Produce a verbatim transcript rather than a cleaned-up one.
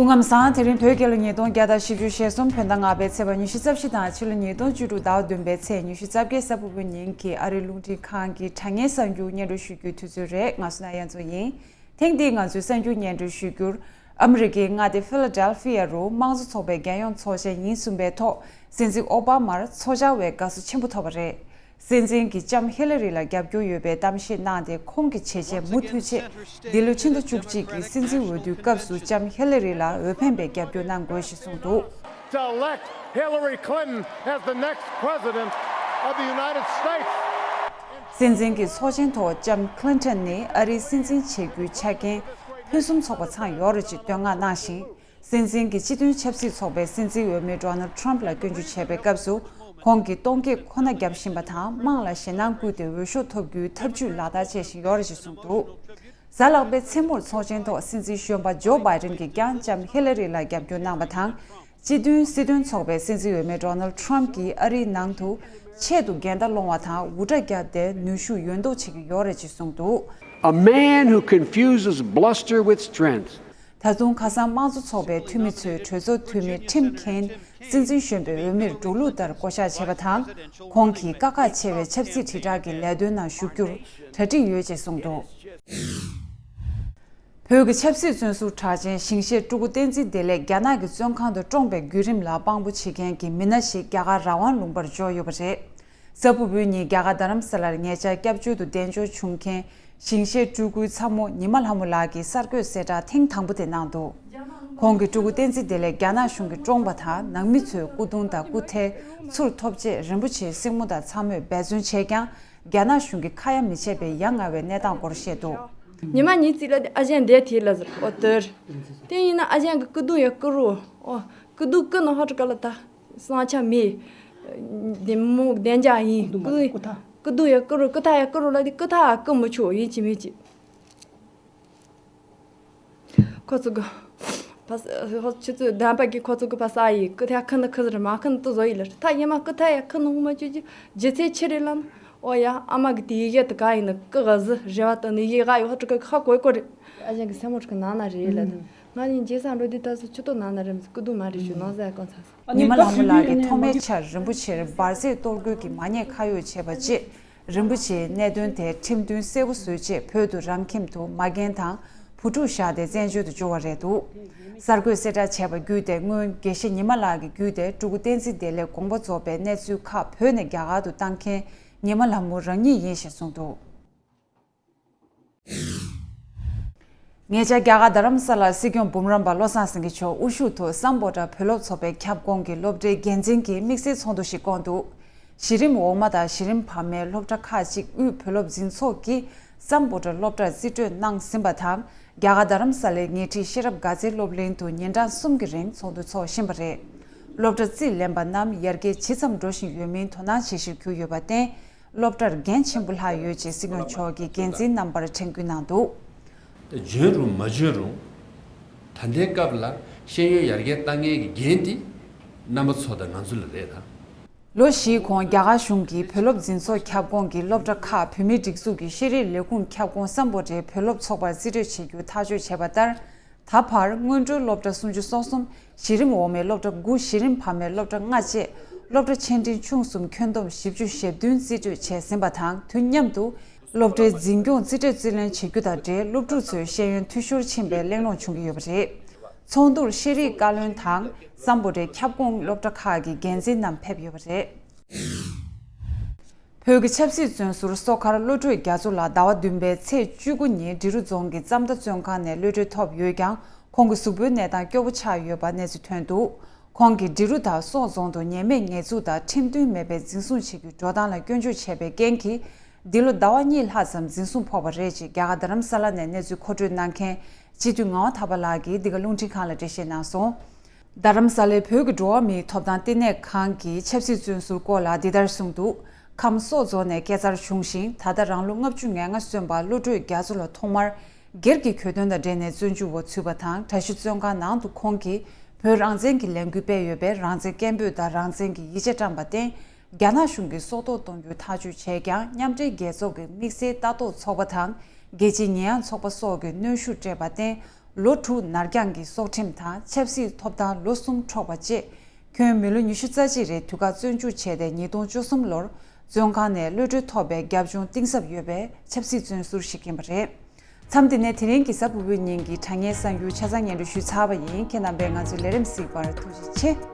སྐུ་ཁམས་བཟང་། དེ་རིང་བོད་རྒྱལ་ལོ་ཉིས་སྟོང་བརྒྱ་དང་བཞི་བཅུ་ཞེ་གསུམ་བོད་ཟླ་ལྔ་པའི་ཚེས་པ་ཉི་ཤུ་རྩ་བཞི་དང་ཕྱི་ལོ་ཉིས་སྟོང་བཅུ་དྲུག་ཟླ་བ་བདུན་པའི་ཚེས་ཉི་ཤུ་རྩ་བརྒྱད་གཟའ་ཕུར་བུའི་ཉིན་གྱི་ཨ་རིའི་རླུང་འཕྲིན་ཁང་གི་དྲ་བརྙན་གསར་འགྱུར་སྙན་སྒྲོན་ཞུ་རྒྱུའི་དུས་ཚོད་རེད། ང་སུ་ན་ཡ་མཚོ་ཡིན། ཐེངས་འདིའི་ང་ཚོའི་གསར་འགྱུར་སྙན་སྒྲོན་ཞུ་རྒྱུར། ཨ་མི་རི་ཀའི་མངའ་སྡེ་ཕི་ལ་ཌེལ་ཕི་ཡ་རུ་དམངས་གཙོ་ཚོགས་པའི་རྒྱལ་ཡོངས་ཚོགས་ཆེན་ཉིན་གསུམ་པའི་ཐོག་སྲིད་འཛིན་ཨོ་བྷ་མར་ཚོགས་བཅར་བའི་དགའ་བསུ་ཆེན་པོ་ཐོབ་པ་རེད། སྲིད་འཛིན་གྱི་ལྕམ་ཧི་ལ་རི་ལ་རྒྱབ་སྐྱོར་ཡོད་པའི་གཏམ་བཤད་གནང་སྟེ། ཁོང་གི་བྱས་རྗེས་མུ་མཐུད་ཆེད། འདི་ལོའི་ཕྱི་ཟླ་བཅུ་གཅིག་གི་སྲིད་འཛིན་འོས་བསྡུའི་སྐབས་སུ་ལྕམ་ཧི་ལ་རི་ལ་འོས་འཕེན་པའི་རྒྱབ་སྐྱོར་གནང་དགོས་ཞེས་གསུངས་འདུག། To elect Hillary Clinton as the next president of the United States. སྲིད་འཛིན་གྱི་ཚོགས་ཆེན་ཐོག་ལྕམ་ཁི་ལིན་ཊོན་ནི་ཨ་རིའི་སྲིད་འཛིན་བྱེད་རྒྱུའི་ཆ་རྐྱེན་ཕུན་སུམ་ཚོགས་པ་ཚང་ཡོད་རེད་ཅེས་བསྟོད་བསྔགས་གནང་ཞིང་། སྲིད་འཛིན་གྱི་སྤྱི་མཐུན་ཆབ་སྲིད་ཚོགས་པའི་སྲིད་འཛིན་འོས་མི་ཌོ་ནལ་ཊམ་ཕ་ལ་སྐྱོན་བརྗོད་བྱས་པའི་སྐབས་སུ། ཁོང་གིས་གཏོང་སྐྱེད་ཁོ་ན་བརྒྱབ་བཞིན་པ་དང་། དམངས་ལ་ཞེད་སྣང་བསྐུལ་ཏེ་འོས་ཤོག་ཐོབ་རྒྱུའི་ཐབས་ཇུས་ལག་བསྟར་བྱེད་བཞིན་ཡོད་རེད་ཅེས་གསུངས་འདུག། གཟའ་ལྷག་པའི་མཚན་མོར་ཚོགས་ཆེན་ཐོག་སྲིད་འཛིན་གཞོན་པ་ཇོ་བྷའི་ཌེན་གྱིས་ཀྱང་ལྕམ་ཧི་ལ་རི་ལ་རྒྱབ་སྐྱོར་གནང་བ་དང་། སྤྱི་མཐུན་སྲིད་དོན་ཚོགས་པའི་སྲིད་འཛིན་འོས་མི་ཌོ་ནལ་ཊམ་ཕ་གྱིས་ཨ་རིའི་ནང་དུ་ཆེད་དུ་འགལ་ཟླ་སློང་བ་དང་འུར་སྒྲ་བརྒྱབ་སྟེ་ནུས་ཤུགས་ཡོད་མདོག་བྱེད་ཀྱི་ཡོད་རེད་ཅེས་གསུངས་འདུག། A man who confuses bluster with strength. ད་དུང་ཁ་སང་དམངས་གཙོ་ཚོགས་པའི་འཐུས་མི་ཚོས་གྲོས་ཚོགས་འཐུས་མི་ཊིམ་ཁེན་སྲིད་འཛིན་གཞོན་པའི་འོས་མིར་འགྲོ་ལུགས་ལྟར་བསྐོ་གཞག་བྱས་པ་དང་། ཁོང་གིས་དཀའ་ཁག་ཆེ་བའི་ཆབ་སྲིད་དྲིལ་བསྒྲགས་ཀྱི་ལས་དོན་ནང་ཞུགས་རྒྱུར་གྲ་སྒྲིག་ཡོད་ཅེས་གསུངས་འདུག། བོད་ཀྱི་ཆབ་སྲིད་བཙོན་ཟུར་གྲགས་ཅན་ཞིང་གཤེགས་སྤྲུལ་སྐུ་བསྟན་འཛིན་བདེ་ལེགས་རྒྱ་ནག་གི་བཙོན་ཁང་དུ་བཀྲོངས་པའི་བརྒྱུད་རིམ་ལ་དཔང་པོ་བྱེད་མཁན་གྱི་མི་སྣ་ཞིག་རྒྱ་གར་ར་ཝན་ལུང་པར་འབྱོར་ཡོད་པ་རེད། གཟའ་ཕུར་བུའི་ཉིན་རྒྱ་གར་རྡ་རམ་ས་ལར་ཉེ་ཆར་སྐྱབས་བཅོལ་དུ་གདན་འཇོག་བྱུང་མཁན་ཞིང་གཤེགས་སྤྲུལ་སྐུའི་ཚ་མོ་ཉི་མ་ལྷ་མོ་ལགས་ཀྱིས་གསར་འགོད་གསལ་བསྒྲགས་ཐེངས་དང་པོ་དེ་གནང་འདུག། ཁོང་གིས་སྤྲུལ་སྐུ་བསྟན་འཛིན་བདེ་ལེགས་རྒྱ་ནག་གཞུང་གིས་བཀྲོངས་པ་དང་། ནང་མི་ཚོའི་སྐུ་གདུང་དང་སྐུ་ཐལ་ཚུར་ཐོབ་ཆེད་རིན་པོ་ཆེའི་སྲིང་མོ་དང་ཚ་མོས་འབད་བརྩོན་བྱས་ཀྱང་། རྒྱ་ནག་གཞུང་གིས་ཁ་ཡ་མི་བྱེད་པའི་ཡ་ང་བའི་གནས་སྟངས་སྐོར་བཤད་འདུག། ཉི་མ་གཉིས་ཙམ་ལ་ཨ་ཞང་འདས་དེ་ལ་ཟེར། ཨོ་དེར། དེ་ཡིན་ན་ཨ་ཞང་གི་སྐུ་གདུང་ཡ་བསྐུར་རོ། ཨོ། སྐུ་གདུང་བསྐུར་ན་ཧོ་ཀྲི་ཀ་ལ་ད། སང་ཆ་མེད། དེ་མོ་བདེ་འཇགས་ཡིན། སྐུ་གདུང་མ་སྐུ་ཐ། སྐུ་གདུང་ཡ་བསྐུར་རོ། སྐུ་ཐ་ཡ་བསྐུར་རོ་ལ་དེ་སྐུ་ཐ་ཡ་བསྐུར་མི་ཆོག་ཡིན་གཅིག་མིན་གཅིག། ཁོ་ཚོ་གི་ཕ་ས་ཁོ་ཆུ་ཚོད་བདུན་པ་གི་ཁོ་ཚོ་གི་ཕ་ས་ཡི་སྐུ་ཐ་ཁུ་ནི་ཁུ་ཟེར་མ་ཁུ་ནི་ཏུ་བཟོ་ཡི་ལ་ཐ་ཡི་མ་སྐུ་ཐ་ཡ་ཁུ་ནི་ཧུ་མ་ཅུ་ཅུ་ཇི་ཚེ་ཆི་རེད་ལ་ནི། ཨོ་ཡ་ཨ་མ་གི་དེ་ཡི་གེ་དུ་ག་ཡིན་ནི་སྐུ་ག་ཟི་རེ་བ་དུ་ནི་ཡི་ག་ཡོ་ཧ་ཀྲི་ཀ་ཁ་གོ་གོ་རེད། ཨ་ཞང་གི་སེམས་མོ་ཀྲི་ཀ་ནང་ན་རེད་ལ་ནི། ང་ནི་རྗེས་སང་འགྲོ་དུས་ད་སུ་ཆུ་ཏོ་ནང་ན་རེད་མི་སྐུ་གདུང་མ་རེད་ཞུ་ནང་ཟ་ཡ་གང་ཚ་ཟ། ཉི་མ་ལྷ་མོ་ལགས་ཀྱིས་ཐོག་མའི་ཆར་རིན་པོ་ཆེར་འབར་རྫས་གཏོར་རྒོལ་གྱི་མ་ཉེས་ཁ་གཡོགས་བྱས་པ་བཅས། རིན་པོ་ཆེའི་གནད་དོན་དེ་ཁྲིམས་མཐུན་གསལ་པོ་བཟོས་རྗེས་བོད་དུ་རང་ཁྱིམ་དུ་མ་རྒན་དང་བུ་ཕྲུག་བཞག་སྟེ་བཙན་བྱོལ་དུ་འབྱོར་བ་རེད་འདུག། གསར་འགོད་གསལ་བསྒྲགས་བྱས་པ་བརྒྱུད་དེ། སྔོན་དགེ་བཤེས་ཉི་མ་ལགས་ཀྱི་བརྒྱུད་དེ་སྤྲུལ་སྐུ་བསྟན་འཛིན་བདེ་ལེགས་དགོངས་པ་རྫོགས་པའི་གནས་ཚུལ་ཁག་བོད་ནས་རྒྱ་གར་དུ་བཏང་མཁན་ཉི་མ་ལྷ་མོ་རང་ཉིད་ཡིན་ཞེས་གསུངས་འདུག། ཉེ་ཆར་རྒྱ་གར་རྡ་རམ་ས་ལར་སྲིད་སྐྱོང་འབུམ་རམས་པ་བློ་བཟང་སེང་གེ་མཆོག་དབུ་བཞུགས་ཐོག་སམ་བྷོ་ཊ་བོད་སློབ་ཚོགས་པའི་ཁྱབ་ཁོངས་ཀྱི་སློབ་གྲྭའི་འགན་འཛིན་གྱིས་དམིགས་བསལ་ཚོགས་འདུ་ཞིག་བསྐོངས་འདུག། གཞི་རིམ་འོག་མ་དང་གཞི་རིམ་བར་མའི་སློབ་གྲྭ་ཁག་ཅིག་དབུས་བོད་སློབ་འཛིན་ཚོགས་ཀྱིས་སམ་བྷོ་ཊ་སློབ་གྲྭར་རྩིས་སྤྲོད་གནང་ཟིན་པ་དང་། རྒྱ་གར་རྡ་རམ་ས་ལའི་ཉེ་འཁྲིས་ཤེས་རབ་དགའ་ཚལ་སློབ་གླིང་དུ་ཉིན་གྲངས་གསུམ་གྱི་རིང་ཚོགས་འདུ་འཚོགས་བཞིན་པ་རེད། སློབ་གྲྭ་རྩིས་ལེན་པ་རྣམས་ཡར་རྒྱས་ཇི་ཙམ་འགྲོ་བཞིན་ཡོད་མིན་དོ་སྣང་བྱེད་གཞིར་གྱུར་ཡོད་པར་བརྟེན། སློབ་གྲྭར་འགན་ཆེན་པོ་ལྷག་ཡོད་ཅེས་སྲིད་སྐྱོང་མཆོག་གིས་འགན་འཛིན་རྣམ་པར་དྲན་སྐུལ་གནང་འདུག། ད་འཇོན་རུང་མ་འཇོན་རུང་། ད་ལྟའི་སྐབས་ལ་ཤེས་ཡོན་ཡར་རྒྱས་བཏང་མཁན་གྱི་འགན་དེ་རྣམ་པ་ཚོ་དང་ང་ཚོ་ལ་རེད་ད། ལོ་བཞིའི་གོང་རྒྱ་གར་གཞུང་གིས་བོད་སློབ་འཛིན་ཚོགས་ཁྱབ་ཁོངས་ཀྱི་སློབ་གྲྭ་ཁག་བོད་མིའི་སྒྲིག་འཛུགས་ཀྱི་ཤེས་རིག་ལས་ཁུངས་ཁྱབ་ཁོངས་སམ་བྷོ་ཊའི་བོད་སློབ་ཚོགས་པར་རྩིས་སྤྲོད་བྱེད་རྒྱུ་ཐག་གཅོད་བྱས་པ་ལྟར། ད་བར་སྔོན་འགྲོའི་སློབ་གྲྭ་སུམ་ཅུ་སོ་གསུམ། གཞི་རིམ་འོག་མའི་སློབ་གྲྭ་དགུ། གཞི་རིམ་བར་མའི་སློབ་གྲྭ་ལྔ་བཅས་སློབ་གྲྭ་ཆེ་འབྲིང་ཆུང་གསུམ་ཁྱོན་བསྡོམས་བཞི་བཅུ་ཞེ་བདུན་རྩིས་སྤྲོད་བྱས་ཟིན་པ་དང་། དུས་མཉམ་དུ་སློབ་གྲྭའི་འཛིན་སྐྱོང་རྩིས་སྤྲོད་རྩིས་ལེན་བྱེད་རྒྱུ་དང་འབྲེལ། སློབ་ཕྲུག་ཚོའི་ཤེས་ཡོན་འཐུས་ཤོར་ཕྱིན་པའི་གླེང་སློང་བྱུང་གི་ཡོད་པ་རེད། ཚོགས་འདུར་ཤེས་རིག་བཀའ་བློན་དང་སམ་བྷོ་ཊའི་ཁྱབ་ཁོངས་སློབ་གྲྭ་ཁག་གི་འགན་འཛིན་རྣམས་ཕེབས་ཡོད་པ་རེད། བོད་ཀྱི་ཆབ་སྲིད་བཙོན་ཟུར་བསོད་མཁར་བློ་གྲོས་རྒྱ་མཚོ་ལགས་ཟླ་བ་བདུན་པའི་ཚེས་བཅུ་དགུ་ཉིན་འབྲི་རུ་རྫོང་གི་ཙམ་མདའ་བཙོན་ཁང་ནས་གློད་གྲོལ་ཐོབ་ཡོད་ཀྱང་། ཁོང་གི་གཟུགས་པོའི་གནས་སྟངས་སྐྱོ་བོ་ཆགས་ཡོད་པ་གནས་ཚུལ་ཐོན་འདུག། ཁོང་གིས་འབྲི་རུ་དང་སོག་རྫོང་དུ་ཉེས་མེད་ཉེས་འཛུགས་དང་ཁྲིམས་མཐུན་མེད་པའི་འཛིན་བཟུང་བྱེད་རྒྱུའི་འགྲོ་སྟངས་ལ་སྐྱོན་བརྗོད་བྱས་པའི་རྐྱེན་གྱིས། འདི་ལོ་ཟླ་བ་གཉིས་ལྷག་ཙམ་འཛིན་བཟུང་ཕོག་པ་རེད་ཅེས་རྒྱ་གར་རྡ་རམ་ས་ལ་ནས་གནས་ཚུལ་མཁོ་སྤྲོད་གནང་མཁན་སྤྱི་འཐུས་ངག་དབང་ཐར་པ་ལགས་ཀྱིས་འདི་ག་རླུང་འཕྲིན་ཁང་ལ་འགྲེལ་བཤད་གནང་སོང་། རྡ་རམ་ས་ལའི་བོད་ཀྱི་འགྲོ་བ་མིའི་ཐོབ་ཐང་ལྟེ་གནས་ཁང་གིས་ཆབ་སྲིད་བཙོན་ཟུར་སྐོར་ལ་འདི་ལྟར་གསུངས་འདུག། ཁམས་སོག་རྫོང་ནས་སྐྱེས་འཚར་བྱུང་ཞིང་། ད་ལྟ་རང་ལོ་ལྔ་བཅུ་ང་ལྔ་སོན་པ་བློ་གྲོས་རྒྱ་མཚོ་ལ་ཐོག་མར་སྒེར་གྱི་གྱོད་དོན་དང་འབྲེལ་ནས་བཙོན་འཇུག་འོག་ཚུད་པ་དང་། གྲྭ་བཞི་བཙོན་ཁང་ནང་དུ་ཁོང་གིས་བོད་རང་བཙན་གྱི་ལས་འགུལ་སྤེལ་ཡོད་པས་རང་བཙན་སྐད་འབོད་དང་རང་བཙན་གྱི་ཡིག་ཆ་བཀྲམ་པར་བརྟེན། རྒྱ་ནག་གཞུང་གིས་སྲོག་ཐོག་གཏོང་རྒྱུའི་ཐག་གཅོད་བྱས་ཀྱང་། མཉམ་འབྲེལ་རྒྱལ་ཚོགས་ཀྱི་དམིགས་བསལ་ལྟ་རྟོག་ཚོགས་པ་དང་རྒྱལ་སྤྱིའི་ཉེས་ཡངས་ཚོགས་པ་སོགས་ཀྱིས་གནོན་ཤུགས་སྤྲད་པར་བརྟེན། ལོ་དྲུག་ནར་འགྱངས་ཀྱི་སྲོག་ཁྲིམས་དང་ཆབ་སྲིད་ཐོབ་ཐང་ལོ་གསུམ་འཕྲོག་པ་བཅས། ཁྱོན་མི་ལོ་ཉི་ཤུ་རྩ་གཅིག་རེ་དུས་བཀག་བཙོན་འཇུག་བྱས་ཏེ་ཉིས་སྟོང་བཅུ་གསུམ་ལོར་བཙོན་ཁང་ནས་གློད་གྲོལ་ཐོབ་པའི་རྒྱབ་ལྗོངས་གཏིང་ཟབ་ཡོད་པའི་ཆབ་སྲིད་བཙོན་ཟུར་ཞིག་ཡིན་པ་རེད། མཚམས་འདི་ནས་དེ་རིང་གི་གཟའ་ཕུར་བུའི་ཉིན་གྱི་དྲ་བརྙན་གསར་འགྱུར་ཆ་ཚང་སྙན་སྒྲོན་ཞུས་ཚར་བ་ཡིན། ཁྱེད་རྣམ་པས་ང་ཚོའི་ལས་རིམ་གཟིགས་པར་ཐུགས་རྗེ་ཆེ།